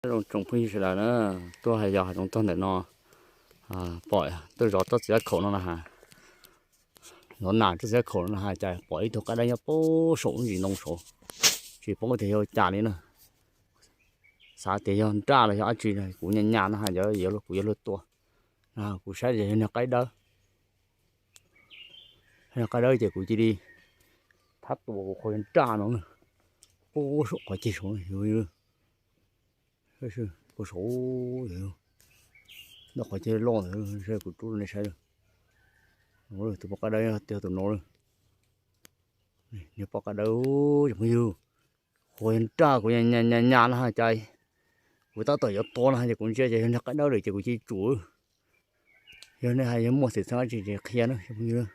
Tsoom phooj ywg sawv daws na, tuaj hais yog hav zoov txog ntawm no, pom tuaj zov tsob txiv ab khaum no na has, zov nas tsob txiv ab khaum no na has cas pom ib tug qaib dawb nyob puag saum lub ntsis ntoo saud, tsis paub tias yog cas li na. Xav tias yog nraj los yog dab tsi, kuv nyas nyas no has, kuv yuav luag tua. Kuv saib ces yog niag qaib dawb, niag qaib dawb ces kuv cia li thab tua, kuv qhov yog nraj no na, puag saum qhov ceg saud, puag saud, ntawm qhov ceg loj ntawd, kuv rub nej saib. Tus poj qaib dawb tiag tus no lawm, niag poj qaib dawb, cov phooj ywg. Qhov yog nraj kuv nyas nyas no cas kuv tab tom yuav tua no ces kuv ntsia ces yog niag qaib dawb lawm ces kuv cia li tsum. Yog nej hais yog muaj xwm txheej dab tsi ces qhia na cov phooj ywg.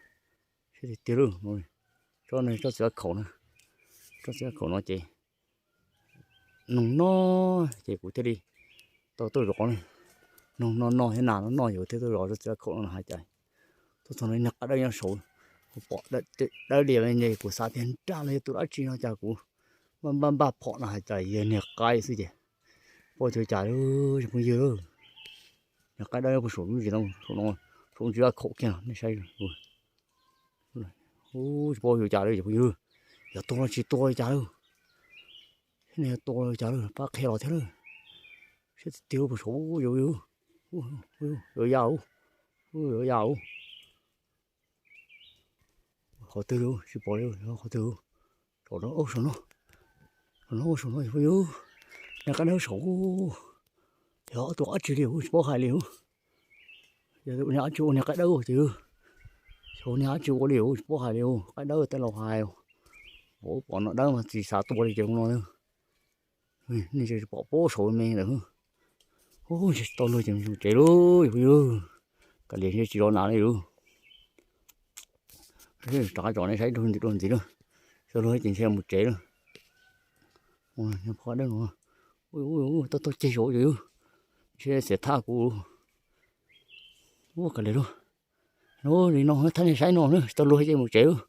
Saib tiag tiag lauj, tsob no tsob txiv ab khaum na, tsob txiv ab khaum no ces noog no ces kuv thiaj li tau tuaj zov na. Noog no no thiab nas no no ces kuv thiaj tuaj zov tsob txiv ab khaum no no has cas tuaj txog no niag qaib dawb nyob saud, kuv pom dawb lias li ces kuv xav tias nraj los yog tus dab tsi no cas kuv npaj npaj npaj phom no has cas yog niag qaib xwb ces pom cuag cas lawm cov phooj ywg. Niag qaib dawb nyob puag saum lub ntsis ntoo saum no, saum ntsis ab khaum kiag no nej saib. Tsis paub yog cas lawm cov phooj ywg, yog tua los tsis tua li cas lawm, thiab nws yog tua li cas lawm pab qhia los thiab lawm. Saib tiag tiag puag saum, yuav ya, yuav ya, qhov twg tsis pom li, qhov twg, saum no, saum no, saum no cov phooj ywg, niag qaib dawb saud, yog tus dab tsi li tsis paub hais li. Yog niag dab tsi ua niag qaib dawb ces, xyov niag dab tsi ua li tsis paub hais li, qaib dawb tej laus hais. Pom no dawb mas tsis xav tua li ces no, nej tsis pom puag saum me ntawd. Tsis tau luag ces mus tsev lauj cov phooj ywg, kav liam tsis zov nas li lauj. Rov qab tsom nej saib dua ntxiv, dua ntxiv lauj, tsis tau luag ces ntshe mus tsev lauj. Poj qaib dawb no, tau tau ceg saud ces, ntshe xiam thaj kuv. Ua kav liam lauj, li no thab nej saib no, tsis tau luag ces mus tsev lauj.